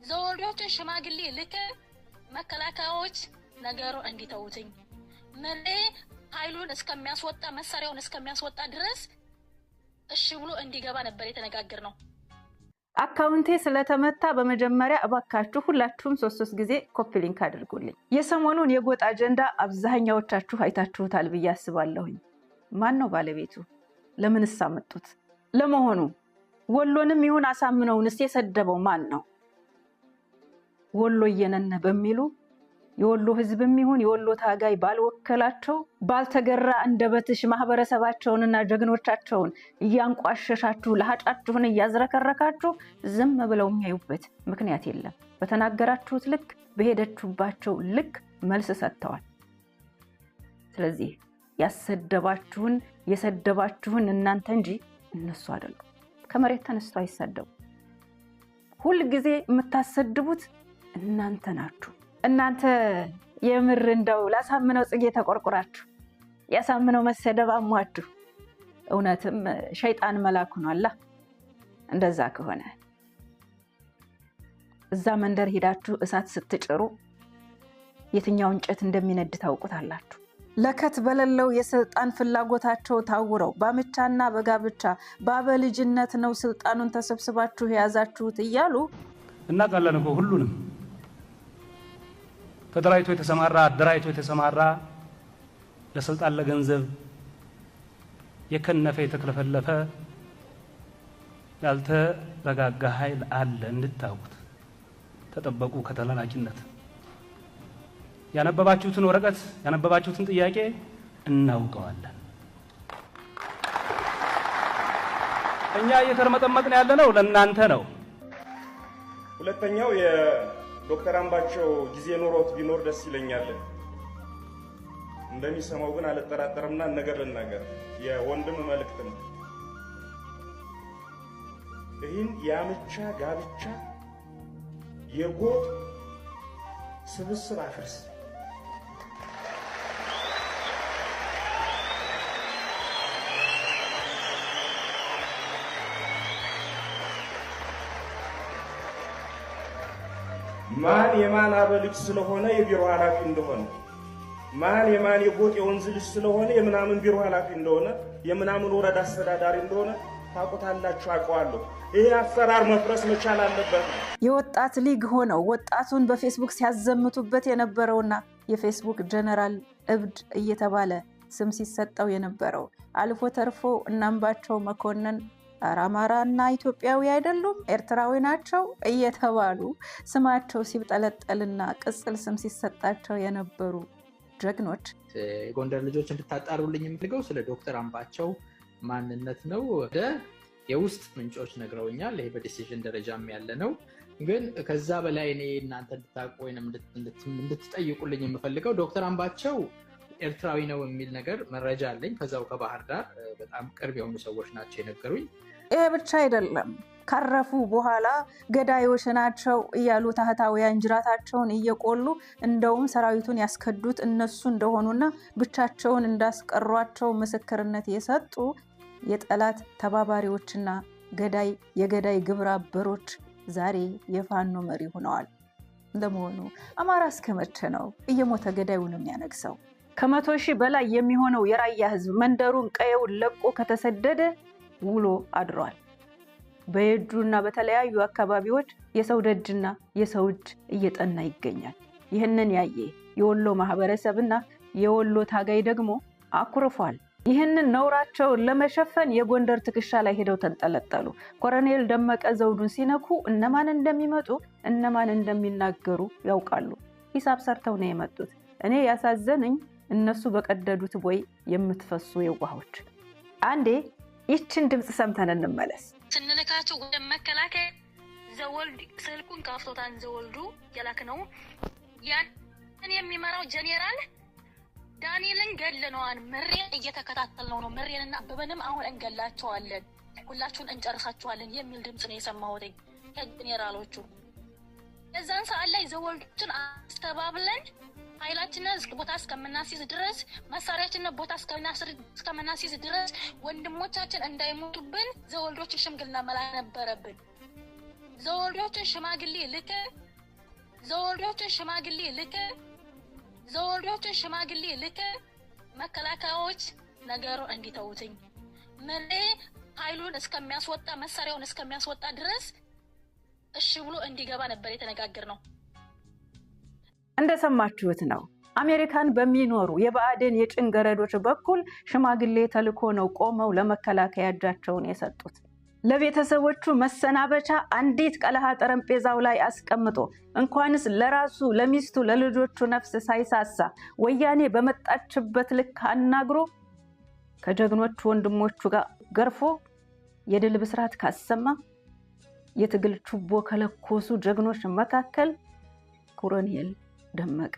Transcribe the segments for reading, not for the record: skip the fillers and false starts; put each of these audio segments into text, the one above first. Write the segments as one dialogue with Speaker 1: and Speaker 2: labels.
Speaker 1: ዘወልዶችን ሽማግሌ ልከን መከላከያዎች ነገሩን እንዲተውትኝ ምሬ ኃይሉን እስከሚያስወጣ መሳሪያውን እስከሚያስወጣ ድረስ እሺ ብሎ እንዲገባ ነበር የተነጋገርነው።
Speaker 2: አካውንቴ ስለተመታ በመጀመሪያ እባካችሁ ሁላችሁም ሶስት ሶስት ጊዜ copy link አድርጉልኝ። የሰሞኑን የጎጥ አጀንዳ አብዛኛዎቻችሁ አይታችሁታል ብዬ አስባለሁኝ። ማን ነው ባለቤቱ? ለምንስ አመጡት? ለመሆኑ ወሎንም ይሁን አሳምነውንስ የሰደበው ማን ነው? ወሎ እየነነ በሚሉ የወሎ ህዝብም ይሁን የወሎ ታጋይ ባልወከላቸው ባልተገራ አንደበትሽ ማህበረሰባቸውንና ጀግኖቻቸውን እያንቋሸሻችሁ ለሀጫችሁን እያዝረከረካችሁ ዝም ብለው የሚያዩበት ምክንያት የለም። በተናገራችሁት ልክ በሄደችሁባቸው ልክ መልስ ሰጥተዋል። ስለዚህ ያሰደባችሁን የሰደባችሁን እናንተ እንጂ እነሱ አይደሉም። ከመሬት ተነስተው አይሳደቡ። ሁል ጊዜ የምታሰድቡት እናንተ ናችሁ። እናንተ የምር እንደው ላሳምነው ጽጌ ተቆርቁራችሁ ያሳምነው መሰደብ አሟችሁ እውነትም ሸይጣን መላክ ሆኗል። እንደዛ ከሆነ እዛ መንደር ሄዳችሁ እሳት ስትጭሩ የትኛው እንጨት እንደሚነድ ታውቁታላችሁ። ለከት በሌለው የስልጣን ፍላጎታቸው ታውረው ባምቻና በጋብቻ ባበልጅነት ነው ስልጣኑን ተሰብስባችሁ የያዛችሁት እያሉ
Speaker 3: እናውቃለን እኮ ሁሉንም ተደራጅቶ የተሰማራ አደራጅቶ የተሰማራ ለስልጣን ለገንዘብ የከነፈ የተክለፈለፈ ያልተረጋጋ ኃይል አለ። እንድታውቁት ተጠበቁ ከተላላኪነት። ያነበባችሁትን ወረቀት ያነበባችሁትን ጥያቄ እናውቀዋለን። እኛ እየተርመጠመጥን ያለነው ለእናንተ ነው።
Speaker 4: ሁለተኛው የዶክተር አምባቸው ጊዜ ኖሮት ቢኖር ደስ ይለኛል። እንደሚሰማው ግን አልጠራጠርምና ነገር ልናገር፣ የወንድም መልእክት ነው። ይህን የአምቻ ጋብቻ የጎጥ ስብስብ አፍርስ። ማን የማን አበልጅ ስለሆነ የቢሮ ኃላፊ እንደሆነ፣ ማን የማን የጎጥ የወንዝ ልጅ ስለሆነ የምናምን ቢሮ ኃላፊ እንደሆነ፣ የምናምን ወረዳ አስተዳዳሪ እንደሆነ ታውቁታላችሁ፣ አውቀዋለሁ። ይሄ አሰራር መፍረስ መቻል አለበት።
Speaker 2: የወጣት ሊግ ሆነው ወጣቱን በፌስቡክ ሲያዘምቱበት የነበረውና የፌስቡክ ጀነራል እብድ እየተባለ ስም ሲሰጠው የነበረው አልፎ ተርፎ እናምባቸው መኮንን አማራና ኢትዮጵያዊ አይደሉም ኤርትራዊ ናቸው እየተባሉ ስማቸው ሲብጠለጠልና ቅጽል ስም ሲሰጣቸው የነበሩ ጀግኖች
Speaker 5: የጎንደር ልጆች እንድታጣሩልኝ የምፈልገው ስለ ዶክተር አምባቸው ማንነት ነው። ወደ የውስጥ ምንጮች ነግረውኛል። ይሄ በዲሲዥን ደረጃም ያለ ነው። ግን ከዛ በላይ እኔ እናንተ እንድታውቁ ወይም እንድትጠይቁልኝ የምፈልገው ዶክተር አምባቸው ኤርትራዊ ነው የሚል ነገር መረጃ አለኝ። ከዛው ከባህር ዳር በጣም ቅርብ የሆኑ ሰዎች ናቸው የነገሩኝ።
Speaker 2: ይሄ ብቻ አይደለም። ካረፉ በኋላ ገዳዮች ናቸው እያሉ ታህታውያን ጅራታቸውን እየቆሉ እንደውም ሰራዊቱን ያስከዱት እነሱ እንደሆኑና ብቻቸውን እንዳስቀሯቸው ምስክርነት የሰጡ የጠላት ተባባሪዎችና ገዳይ የገዳይ ግብረ አበሮች ዛሬ የፋኖ መሪ ሆነዋል። ለመሆኑ አማራ እስከ መቼ ነው እየሞተ ገዳዩን የሚያነግሰው? ከ100,000 በላይ የሚሆነው የራያ ህዝብ መንደሩን ቀየውን ለቆ ከተሰደደ ውሎ አድሯል። በየጁና በተለያዩ አካባቢዎች የሰው ደጅና የሰው እጅ እየጠና ይገኛል። ይህንን ያየ የወሎ ማህበረሰብና የወሎ ታጋይ ደግሞ አኩርፏል። ይህንን ነውራቸውን ለመሸፈን የጎንደር ትከሻ ላይ ሄደው ተንጠለጠሉ። ኮሎኔል ደመቀ ዘውዱን ሲነኩ እነማን እንደሚመጡ እነማን እንደሚናገሩ ያውቃሉ። ሂሳብ ሰርተው ነው የመጡት። እኔ ያሳዘነኝ እነሱ በቀደዱት ቦይ የምትፈሱ የዋሆች። አንዴ ይችን ድምፅ ሰምተን እንመለስ።
Speaker 1: ስንልካቸው ወደ መከላከያ ዘወልድ ስልኩን ከፍቶታን ዘወልዱ የላክነው ያንን የሚመራው ጄኔራል ዳንኤልን ገለነዋን ምሬን እየተከታተልነው ነው። ምሬንና አበበንም አሁን እንገላቸዋለን፣ ሁላችሁን እንጨርሳችኋለን የሚል ድምፅ ነው የሰማሁት ከጄኔራሎቹ። የዛን ሰዓት ላይ ዘወልዶችን አስተባብለን ኃይላችንን ቦታ እስከምናስይዝ ድረስ መሳሪያችንን ቦታ እስከምናስይዝ ድረስ ወንድሞቻችን እንዳይሞቱብን ዘወልዶችን ሽምግልና መላክ ነበረብን። ዘወልዶችን ሽማግሌ ልክ ዘወልዶችን ሽማግሌ ልክ ዘወልዶችን ሽማግሌ ልክ መከላከያዎች ነገሩ እንዲተውትኝ ምሬ ኃይሉን እስከሚያስወጣ መሳሪያውን እስከሚያስወጣ ድረስ እሺ ብሎ እንዲገባ ነበር የተነጋገርነው።
Speaker 2: እንደሰማችሁት ነው። አሜሪካን በሚኖሩ የብአዴን የጭንገረዶች በኩል ሽማግሌ ተልኮ ነው ቆመው ለመከላከያ እጃቸውን የሰጡት። ለቤተሰቦቹ መሰናበቻ አንዲት ቀለሃ ጠረጴዛው ላይ አስቀምጦ እንኳንስ ለራሱ ለሚስቱ ለልጆቹ ነፍስ ሳይሳሳ ወያኔ በመጣችበት ልክ አናግሮ ከጀግኖቹ ወንድሞቹ ጋር ገርፎ የድል ብስራት ካሰማ የትግል ችቦ ከለኮሱ ጀግኖች መካከል ኮሎኔል ደመቀ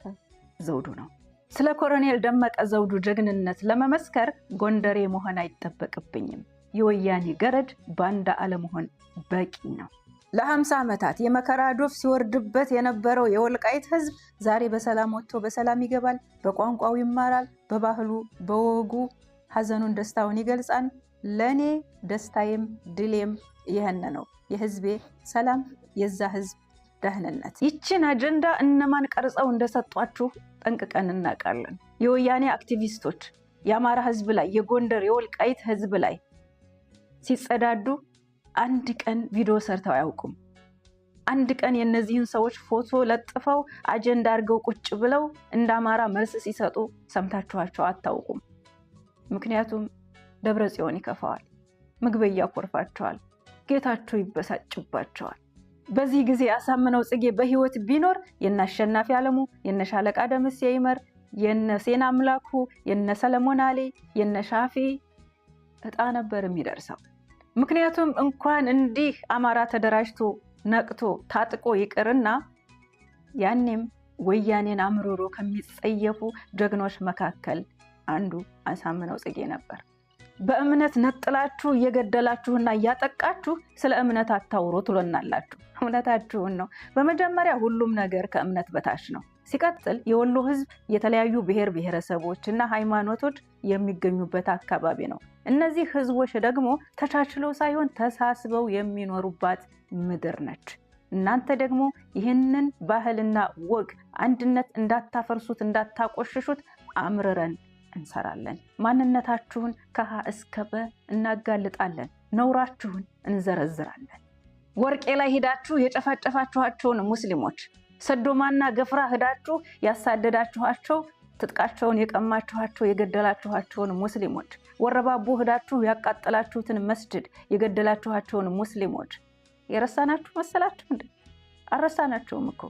Speaker 2: ዘውዱ ነው። ስለ ኮሎኔል ደመቀ ዘውዱ ጀግንነት ለመመስከር ጎንደሬ መሆን አይጠበቅብኝም። የወያኔ ገረድ ባንዳ አለመሆን በቂ ነው። ለ50 ዓመታት የመከራ ዶፍ ሲወርድበት የነበረው የወልቃይት ህዝብ ዛሬ በሰላም ወጥቶ በሰላም ይገባል። በቋንቋው ይማራል፣ በባህሉ በወጉ ሀዘኑን ደስታውን ይገልጻል። ለኔ ደስታዬም ድሌም ይሄን ነው። የህዝቤ ሰላም፣ የዛ ህዝብ ደህንነት። ይችን አጀንዳ እነማን ቀርጸው እንደሰጧችሁ ጠንቅቀን እናውቃለን። የወያኔ አክቲቪስቶች የአማራ ህዝብ ላይ የጎንደር የወልቃይት ህዝብ ላይ ሲጸዳዱ አንድ ቀን ቪዲዮ ሰርተው አያውቁም። አንድ ቀን የነዚህን ሰዎች ፎቶ ለጥፈው አጀንዳ አድርገው ቁጭ ብለው እንደ አማራ መልስ ሲሰጡ ሰምታችኋቸው አታውቁም። ምክንያቱም ደብረ ጽዮን ይከፋዋል፣ ምግብ ያኮርፋቸዋል፣ ጌታቸው ይበሳጭባቸዋል። በዚህ ጊዜ አሳምነው ጽጌ በህይወት ቢኖር የነ አሸናፊ አለሙ፣ የነ ሻለቃ ደምሴ ይመር፣ የነ ሴና አምላኩ፣ የነ ሰለሞን አሌ፣ የነ ሻፊ እጣ ነበር የሚደርሰው። ምክንያቱም እንኳን እንዲህ አማራ ተደራጅቶ ነቅቶ ታጥቆ ይቅርና ያኔም ወያኔን አምርሮ ከሚጸየፉ ጀግኖች መካከል አንዱ አሳምነው ጽጌ ነበር። በእምነት ነጥላችሁ እየገደላችሁና እያጠቃችሁ ስለ እምነት አታውሩ ትሎናላችሁ። እምነታችሁን ነው። በመጀመሪያ ሁሉም ነገር ከእምነት በታች ነው። ሲቀጥል የወሎ ህዝብ የተለያዩ ብሔር ብሔረሰቦችና ሃይማኖቶች የሚገኙበት አካባቢ ነው። እነዚህ ህዝቦች ደግሞ ተቻችለው ሳይሆን ተሳስበው የሚኖሩባት ምድር ነች። እናንተ ደግሞ ይህንን ባህልና ወግ አንድነት እንዳታፈርሱት እንዳታቆሽሹት አምርረን እንሰራለን። ማንነታችሁን ከሀ እስከ በ እናጋልጣለን። ነውራችሁን እንዘረዝራለን። ወርቄ ላይ ሄዳችሁ የጨፋጨፋችኋቸውን ሙስሊሞች፣ ሰዶማና ገፍራ ሄዳችሁ ያሳደዳችኋቸው፣ ትጥቃቸውን የቀማችኋቸው የገደላችኋቸውን ሙስሊሞች፣ ወረባቦ ሄዳችሁ ያቃጠላችሁትን መስጅድ የገደላችኋቸውን ሙስሊሞች የረሳናችሁ መሰላችሁ እንዴ? አልረሳናችሁም እኮ።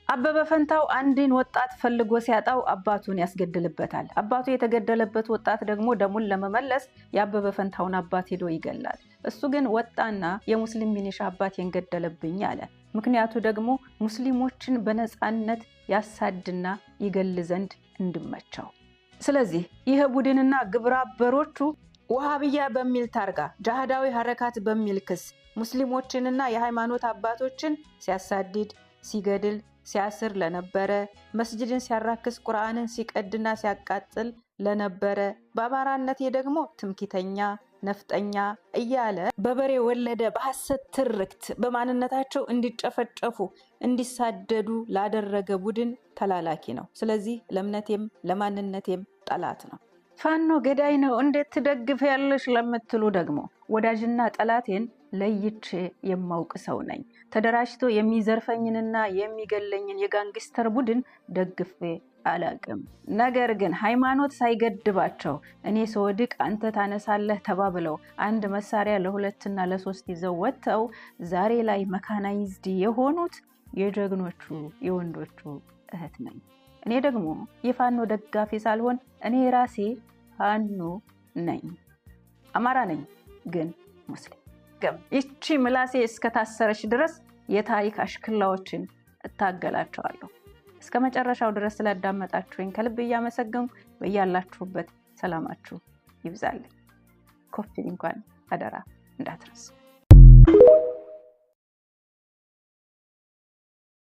Speaker 2: አበበ ፈንታው አንድን ወጣት ፈልጎ ሲያጣው አባቱን ያስገድልበታል። አባቱ የተገደለበት ወጣት ደግሞ ደሙን ለመመለስ የአበበ ፈንታውን አባት ሄዶ ይገላል። እሱ ግን ወጣና የሙስሊም ሚኒሻ አባቴን ገደለብኝ አለ። ምክንያቱ ደግሞ ሙስሊሞችን በነፃነት ያሳድና ይገል ዘንድ እንድመቸው። ስለዚህ ይህ ቡድንና ግብረ አበሮቹ ወሃቢያ በሚል ታርጋ፣ ጃሃዳዊ ሐረካት በሚል ክስ ሙስሊሞችንና የሃይማኖት አባቶችን ሲያሳድድ፣ ሲገድል፣ ሲያስር ለነበረ፣ መስጅድን ሲያራክስ፣ ቁርአንን ሲቀድና ሲያቃጥል ለነበረ፣ በአማራነቴ ደግሞ ትምክህተኛ፣ ነፍጠኛ እያለ በበሬ ወለደ በሐሰት ትርክት በማንነታቸው እንዲጨፈጨፉ እንዲሳደዱ ላደረገ ቡድን ተላላኪ ነው። ስለዚህ ለእምነቴም ለማንነቴም ጠላት ነው። ፋኖ ገዳይ ነው እንዴት ትደግፍ ያለሽ ለምትሉ ደግሞ ወዳጅና ጠላቴን ለይቼ የማውቅ ሰው ነኝ። ተደራጅቶ የሚዘርፈኝንና የሚገለኝን የጋንግስተር ቡድን ደግፌ አላቅም። ነገር ግን ሃይማኖት ሳይገድባቸው እኔ ስወድቅ አንተ ታነሳለህ ተባብለው አንድ መሳሪያ ለሁለትና ለሶስት ይዘው ወጥተው ዛሬ ላይ mechanized የሆኑት የጀግኖቹ የወንዶቹ እህት ነኝ። እኔ ደግሞ የፋኖ ደጋፊ ሳልሆን እኔ ራሴ ፋኖ ነኝ። አማራ ነኝ ግን ሙስሊም። ይቺ ምላሴ እስከታሰረች ድረስ የታሪክ አሽክላዎችን እታገላቸዋለሁ። እስከ መጨረሻው ድረስ ስላዳመጣችሁኝ ከልብ እያመሰገንኩ በያላችሁበት ሰላማችሁ ይብዛልኝ። ኮፊ እንኳን አደራ እንዳትረሱ።